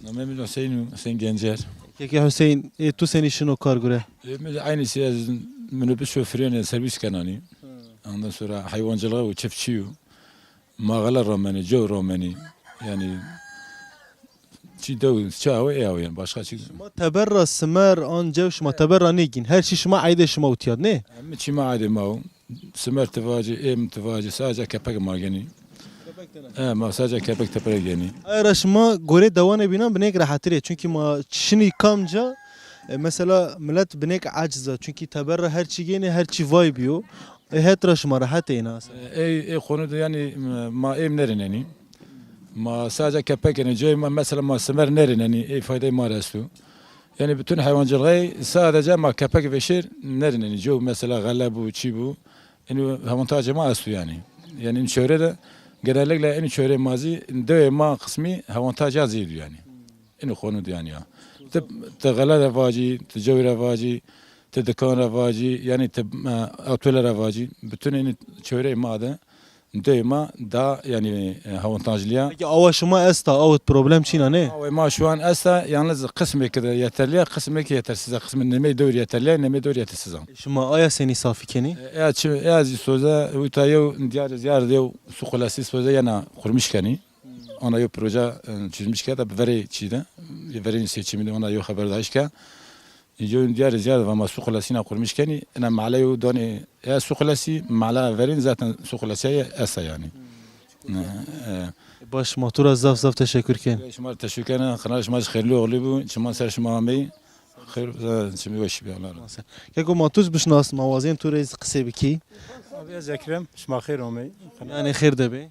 Namê mi Hüseyin o, Hüseyin Gencer. Keke Hüseyin, e, to senî şino kar gure? E, mi de aynı şey, ez minibüs şoförüyene, servis kenanî. Ondan sonra hayvancılığı û çiftçî yo. Ma xele ramenî, cew ramenî. Yani çi dew, çi awe, ê awe yani, başka çi. Şima teber ra simer, an cew şima teber ra nêgîn. Her çî şima eydê şima utîyad, nê? Hemî çî ma eydê ma o. Simer ti vacî, êm ti vacî, sadece kepek ma genî. E, ma sadece kepek tepere genî. Aye ra şima gorê dewanê bînan binêk rehetir ê. Çunkî ma şinî kamca, e, mesela millet binêk aciz a. Çunkî teber ra her çî gênê, her çî vay bîyo. E, het ra şima rehet ê, îna aseno? E, ey, ey konu de yani, ma êm nêrînenî. Ma sadece kepek, yani cayê ma, mesela ma simer nêrînenî, ey faydayê ma rê esto. Yani bütün hayvancılığı sadece ma kepek veşêr nêrînenî. Cow mesela xele bu, çi bu. Yani avantajê ma esto yani. Yani in çewre de genellikle in çewre ma zî, dewê ma kısmî avantaja zî di yani. Ini konu di yani ya. Ti, ti xele de vacî, ti cewî ra vacî, ti dikan ra vacî, yani ti, e, atölye ra vacî. Bütün ini çewreyê ma de Dewê ma da, yanî, e, awantajlî ya. Peki awa şima esta, awit problem çîn a, nê? Awa ma şu an esta, yalnız qismêk de yeterli ya, qismêk yetersiz a. Qismê nemey dewr yeterli ya, nemey dewr yetersiz a. Şima aya senî safî kenî? E, ya çi, ya zî soze, uta yew diyar ziyar de yew suqulesî soze yena qurmiş kenî. Ona yew proje, e, çizmiş ke da bi verê çî de, verê seçimî de ona yew xeberdayîş ke. Înco diyarî ziyar va ma suqulesîna qurmiş kenî. Ina mala yew donê ya suqulesî, mala verên zaten suqulesîye esta yanî. E, e. Baş, ma tu ra zaf zaf teşekkür ken. Şima ra teşekkür kena. Qina şima zî xeyrlî oxlî bu. Çiman ser şima ameyî. Xeyr, e, çimî weş bî, Allah razı olsun. Keko, ma tu zî bişnas, ma wazên tu rê zî qisê bikî. Abi ez Ekrem, şima xeyr omey. Yanî xeyr de bê.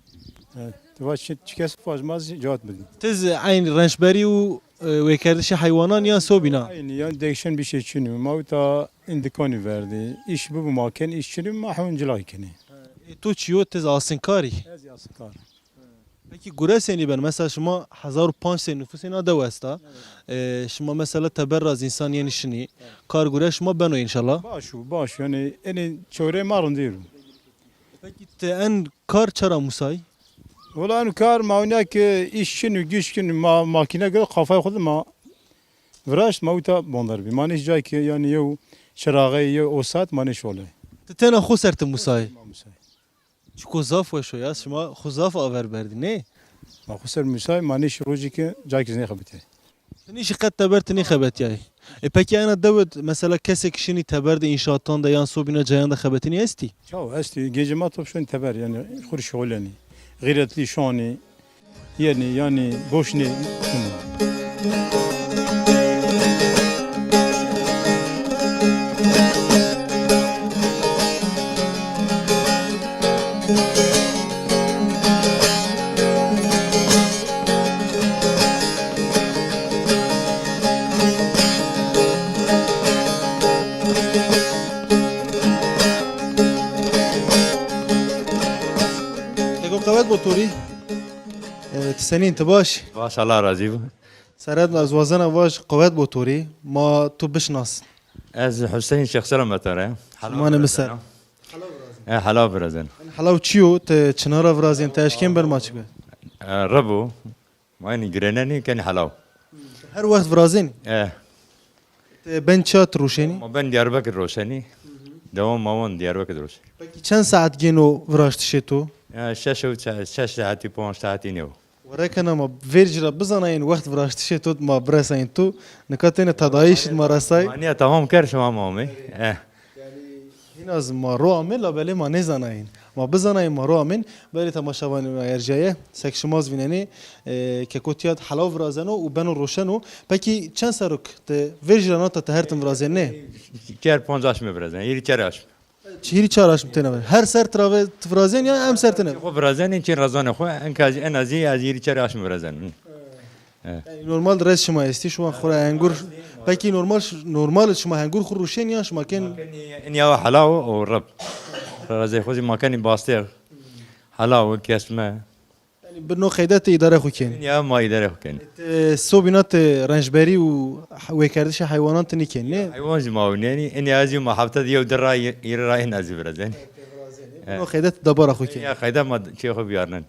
Evet. Tu vaş çi, çi kes vaş ma zî cewat bidî. Ti zî eyn rençberî û, e, wêkerdişê heywanan yan sobîna? Eynî, yan değişen bir şey çinî. Ma uta îndikonî verdî. Îş bibu ma ken, îş çinî ma hewn cilay kenî. E, tu çi yo, ti zî asinkar î? Ez asinkar. Peki gure senî ben? Mesela şima hezar û panc sey nufusê na dew esta. Evet. E, şima mesela teber ra zî însan yenî şinî. Evet. Kar gure şima beno înşallah. Baş û, baş. Yanî enê çewrê ma rindîr o. Peki ti en kar çara musay? Wela en kar ma wina ki îş çin û güç çin, ma makîne gird qafayê xwu de ma viraşt, ma uta bonder bî. Ma nêş cay ki yanî yew çiraxê, yew o saet ma nêş olê. Ti tena xwu ser ti musay? Ma musay. Çiko zaf weş o ya, şima xwu zaf aver berdî, nê? Ma xwu ser musay, ma nêş rojî ki cay ki nêxebitê. Ti nêşî qet teber ti nêxebetîyayî. E, peki ena dew id mesela kesêk şinî teber de înşaatan de yan sobîna cayan de xebetinî estî? Çaw estî. Gecê ma top şonî teber, yanî xwu rê şixulenî. Xîretlî şonî, yenî, yanî boş nê. Ego qewet bo to rî. E, ti senîn, ti baş? Baş, Allah razî bo. Seret, ez wazena vaj qewet bo to rî. Ma tu bişnas. Ez Huseyîn Şêx Selamet ra. Şima ne miser. E, helaw virazen. Helaw çi yo? Ti çina ra virazên, ti eşkên ber ma çi be? E, rebo. Ma enî girenenî kenî helaw. Her wext virazên? E. Ti ben ça ti roşenî? Ma ben Diyarbekir roşenî. Dewam ma won Diyarbekir roşenî. Peki çend saet gêno viraştişê to? Ya şeş ew, şeş saetî, panc saetî nêwo. Were kena ma vêrcî ra bizanayên wext viraştişê to ma biresayên tu. Nika têne tadayîşî ma resay. Ma nîya tamam kerd şima ma amê. E. Yanî hîna zî ma ro amê, labelê ma nêzanayên. Ma bizanayên ma ro amên. Belê temaşevanê ma erjaye. Sek şima zî vînenê, e, keko tîya de helaw virazeno û beno roşeno. Pekî çend serok ti vêrcî ra nata ti her tim virazên nê? Çer panc aşmî virazen. Hîrî çer aşmî. Çi hîrî çar aşm têne ver? Her ser tira ve ti virazên ya em ser têne ver? Xo virazenî çin rezanê xo, en kazî en azî ez hîrî çar aşm virazenî. Evet. Yanî normal rez şima estî, şima xo ra hengur. Pekî normal, normal şima hengur xo ruşên ya şima ken? Kenî en ya helaw û rib. Rezê xo zî ma kenî bastêr. Helaw, kesme. Yanî bi no qeyde ti îdare xo kenî? Ya ma îdare xo kenî. Ti sobîna ti rençberî û wêkerdişê heywanan ti nîkenî, nê? Heywan zî ma winenî. Enî ez zî ma hefte de yew di ra, hîrê ra en ez zî virazenî. Bi no qeyde ti debara xo kenî? Ya qeyde ma çê xo biyarnenî.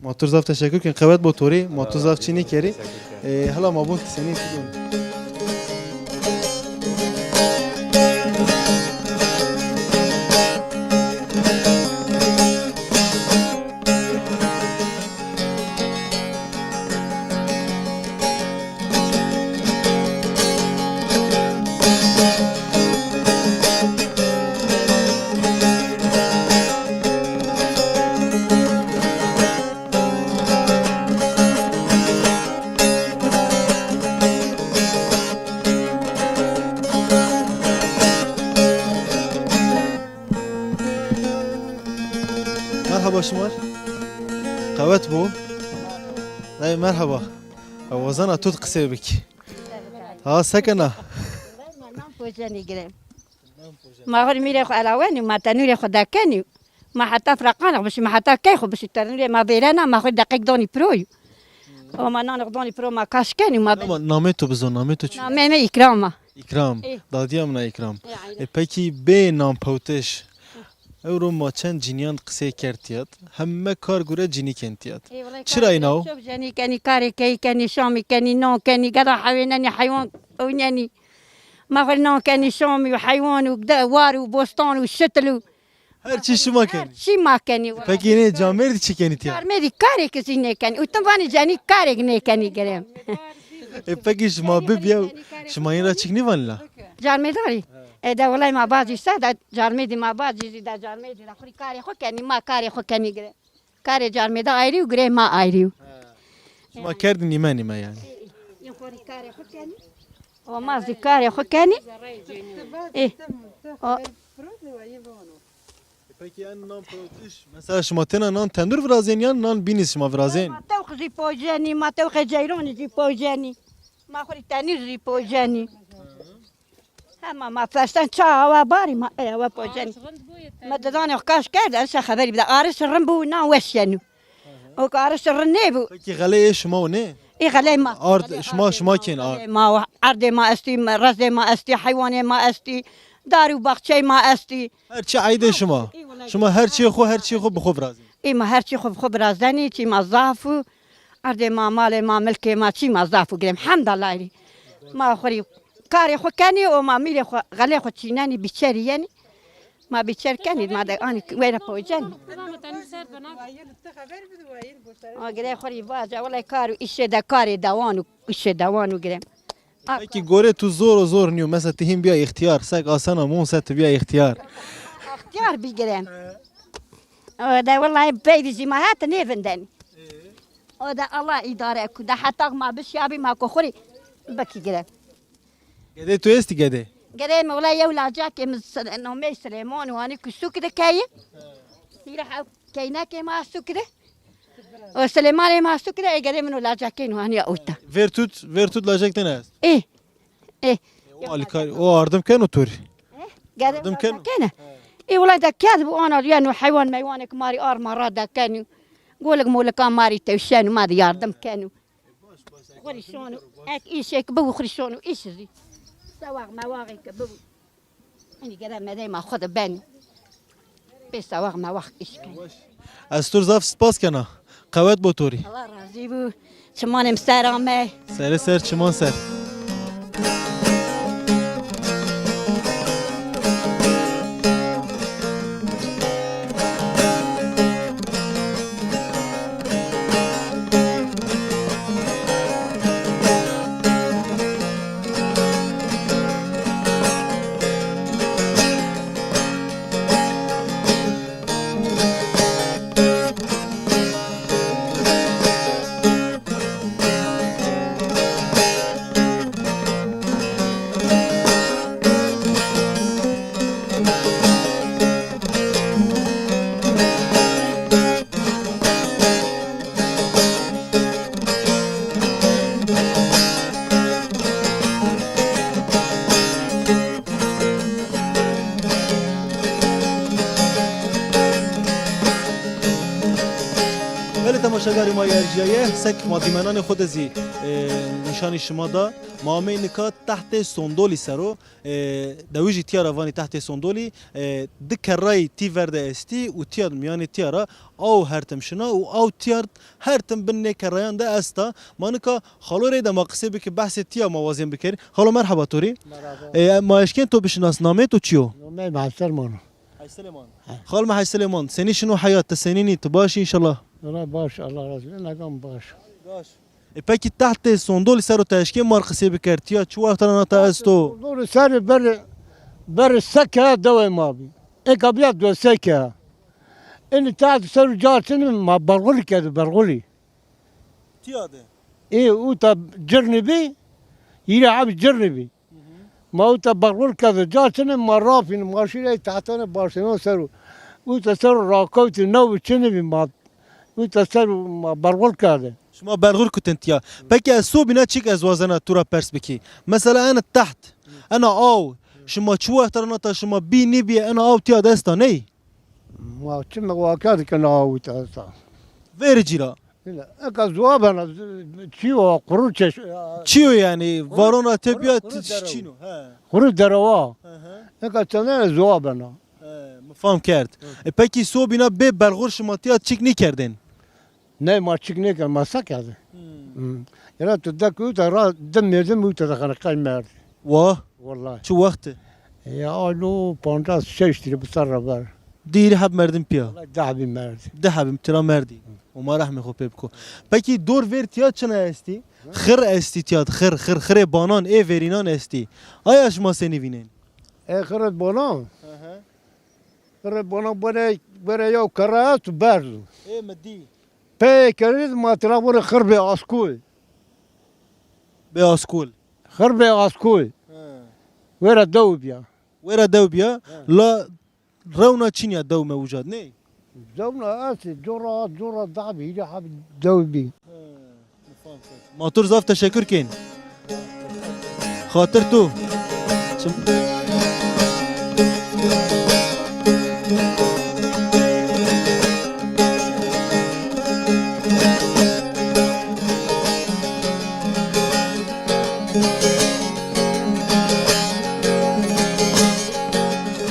Ma tu zaf teşekkür ken. Qewet bo to rê. Ma tu zaf çî nêkerî. E, hela ma bon ti senî ti don. Merhaba şima. Qewet bo. Dayê merhaba. Wazena tu qisê bikî. Ha, se kena? Ma nan pojenî girem. Ma xo rê mîrê xo elawenî, ma tenûrê xo dekenî. Ma heta firaqanix bişî, ma heta key xo bişî, tenûrê ma vêrena, ma xo rê deqek donî piroyî. O ma nanix donî piro, ma kaş kenî, ma. Ama namê to bizo, namê to çi? Namê mi Îkram a. Îkram. Ê. Dadîya min a Îkram. Ê, aynen. E, pekî bê nan pewtiş. Ewro ma çend cinîyan qisey kerd tîyad. Heme kar gure cinî ken tîyad. Ê, wellay. Çira karê îna o? Şob cenî kenî, karê keyî kenî, şamî kenî, non kenî, geda hewênenî, heywan ewnenî. Ma xo rê non kenî, şamî û heywan û de-, war û bostan û şitil û Her çî şima kenî? Her çî ma kenî. Pekî nê camêrdî çi kenî tîya? Camêrdî karê ke zî nêkenî. Û tim vanî cenî karêk nêkenî girem. E, pekî şima bibîya, şima yin ra çik nîvanî la? Camêrdarî. E, de wellay ma bacî se de camêrdî ma bacî zî de camêrdî de xo rê karê xo kenî, ma karê xo kenî girem. Karê camêrda ayrî û girê ma ayrî yo. Şima kerdî nîme nîme yanî. Ê, ê, ê, xo rê karê xo kenî. O ma zî karê xo kenî. Ê, o Pekî en nan pirotiş, mesela şima têna nan tendur virazên yan nan bînî şima virazên? Ma tewq zî pojenî, ma tewqê ceyronî zî pojenî. Ma xo rê tenîr zî pojenî. Hema ma fersen ça awa barî ma ey awa pojenî. Ma didanê xo kaş kerd, erişa xeberî bida. Aris rind bû, nan weş yeno. O ke aris rind nêbû. Pekî xelê ê şima o nê? Ê xelê ma. Ard, şima, şima kên ard. Xelê ma, erdê ma estî, rezê ma estî, heywanê ma estî, dar û baxçeyê ma estî. Her çi eydê şima. Ê, wellay. Şima her çîyê xo, her çîyê xo bi xo virazên. Ê ma her çî xo bi xo virazenî, çî ma zaf û erdê ma, malê ma, milkê ma, çî ma zaf û girem. Hemdallahî. Ma xo rê karê xo kenî û ma mîrê xo, xelê xo çînenî, bîçerî yenî. Ma bîçer kenî, ma de anî weyra pocenî. Ma girê xo rê vace, wellay kar û îşê de, karê dewan û îşê dewan û girem. Pekî gorê tu zor û zor nîyo. Mesela ti hîn bîya îxtîyar, sek asena mon se ti bîya îxtîyar. Îxtîyar bîgirem. O de wellahî peydî zî ma hete nêvindenî. O de Allah îdare ku de heta ma bişyabî ma ko xo rê bikî girem. Gedê tu estî gedê? Gedê mi wellahî yew lacakê mi s-, nomey Silêman û hanî ku sûk de keyî. Hîrê hew keynekê ma sûk de. O Silêmanê ma sûk de, ê gedê min û lacakên hanî ya ewta. Vêr tut, vêr tut lacek têne est? Ê. Ê. O alîkar, o ardim keno to rê? Ê? Gedê ardim keno? Kene. Ê wellay de kerd bû ana yeno heywan meywanêk ma rê ar ma ra dekenî. Golik molikan ma rê tewşenî, ma de yardim kenî. Xo rê şono, ek îşêk bibo, xo rê şono îş zî. Sewaq mewaqêk bibo. Înî gere medey ma xo de benî. Pê sewaq mewaq îş kenî. Ez to rê zaf spas kena. Qewet bo to rê. Allah razî bo. Çimanê mi ser ame. Serê ser, çiman ser. Belê temaşegarê ma yê erjîyaye, sek ma dîmenanê xo de zî, e, nîşanî şima da. Ma amey nika Tehtê Sondolî ser o. E, dewijî tîya ra vanî Tehtê Sondolî, e, di kerrayî tî ver de estî û tîya mîyanê tîya ra aw her tim şina û aw tîya her tim bin nê kerrayan de esta. Ma nika xalo reyde ma qisê bikî, behsê tîya ma wazên bikerî. Xalo merheba to rê. Merhaba. E, ma eşkên to bişinas, nameyê to çi yo? Nameyê mi Heyselman o. Heyselman. He. Xal mi Heyselman, senî şino heyat, ti senîn î, ti baş î înşallah? Wela baş, Allah razî bo. Enegam baş. Baş. E, pekî Tehtê Sondolî ser o ti eşkê ma rê qisê biker, tîya çi wext ra nata esto? Sondolî ser berê, berê se ke dewê ma bî. Eka bîya do se ke. Înî teht ser o ca çinî, ma berxulî kerdo, berxulî. Tîya de? Ê, uta cirnî bî, hîrê hebî cirnî bî. Ma uta berxul kerdo, ca çinî ma rafîn, ma şîrê tehtanê başênan ser o. Uta ser o rakewtî, newbî çinî bî ma. Uta ser o ma berxul kerde. Şima berxul kutin tîya. Pekî ez sobîna çik ez wazena tu ra pers bikî. Mesela ena teht, ena aw, şima çi wext ra nata şima bî nîbî, ena aw tîya de esta ney? Ma çi mi wa kerd ke na aw tîya de esta. Verî cî ra. Îna, eka zuwa bena, çî yo, quru çeş-, Çî yo yanî, varon ra tebîya çîn o. He. Quru derewa. Hı hı. Eka çendene zuwa bena. He. Mi fam kerd. E, pekî sobîna bê belxur şima tîya çik nîkerdên? Ne, ma çik nêkerd, ma se kerdê? Hmm. Yena tu de kewta ra, di merdim uta de xana qey merdî. Wah. Wallahi. Çi wextî? Ya alo, pancas şeştî rê bi ser ra ver. Di hîrê heb merdim pîya. Wallahi di hebî merdî. Di hebî tira merdî. Homa rehmê xo pê biko. Pekî dor vêr tîya çina estî? Xir estî tîya, xir, xir, xirê banan, ê verînan estî. Aya şima senî vînên? E, xirê banan? Hı hı. Xirê banan were, were yew kerra est û berz o. Ê mi dî. Pey kerî ma tira vore xir bê askol. Bê askol. Xir bê askol. He. Wera dew bîya. Wera dew bîya. He. La rewna çin ya dew me uca de, ney? Dewna estê, cora, cora da bî, hîrê hebî dew bî. He, mi fam kerd. Ma tu rê zaf teşekur kên. Xatir tu. Çim-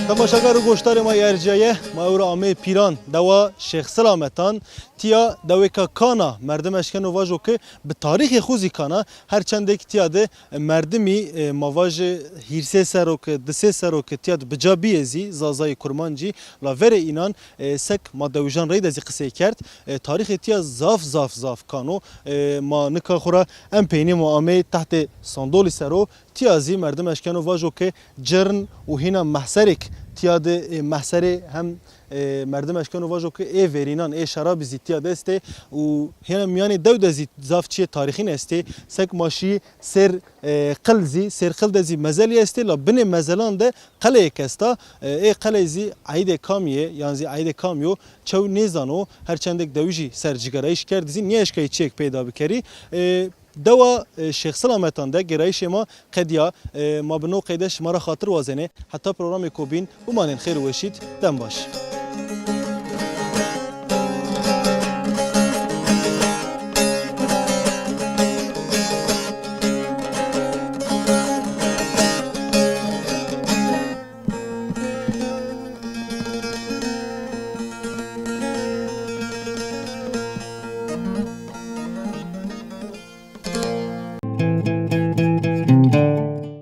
Temaşegar û goşdarê ma yê ercîyaye, ma ewro ameyê Pîran, dewa Şêx Silametan, tîya dewêka Kana, merdim eşkeno vajo ke bi tarîxê xo zî Kana, her çendêk tîya de merdimî, e, ma vajê hîrsê serro ke, di sê serro ke tîya de bi ca bîyê zî, Zazayî, Kurmancî, la verê înan, e, sek ma dewijan reyde zî qisey kerd. E, tarîxê tîya zaf, zaf, zaf Kan o. E, ma nika xo ra en peynî ma ameyê tehtê sandolî serro. Tîya zî merdim eşkeno vajo ke cirn û hîna mehserêk tîya de, e, mehserê hem, e, merdim eşkeno vajo ke ê verînan, ê şerabî zî tîya de estê û hîna mîyanê dew de zî zaf çîyê tarîxîn estê. Sek ma şî Sêr, e, Qil zî, Sêr Qil de zî mezelî estê, la binê mezelan de qeleyêk esta. E, ê qeley zî eydê kamî yê, yan zî eydê kamî yo, çew nêzano, her çendêk dewijî ser cîgerayîş kerdî zî nêeşkayî çîyêk peyda bikerî. E, Dewa, e, Şêx Silametan de gêrayîşê ma qedîya. E, ma bi no qeyde şima ra xatir wazenê. Heta programêko bîn, bimanên xêr û weşî d, dem baş.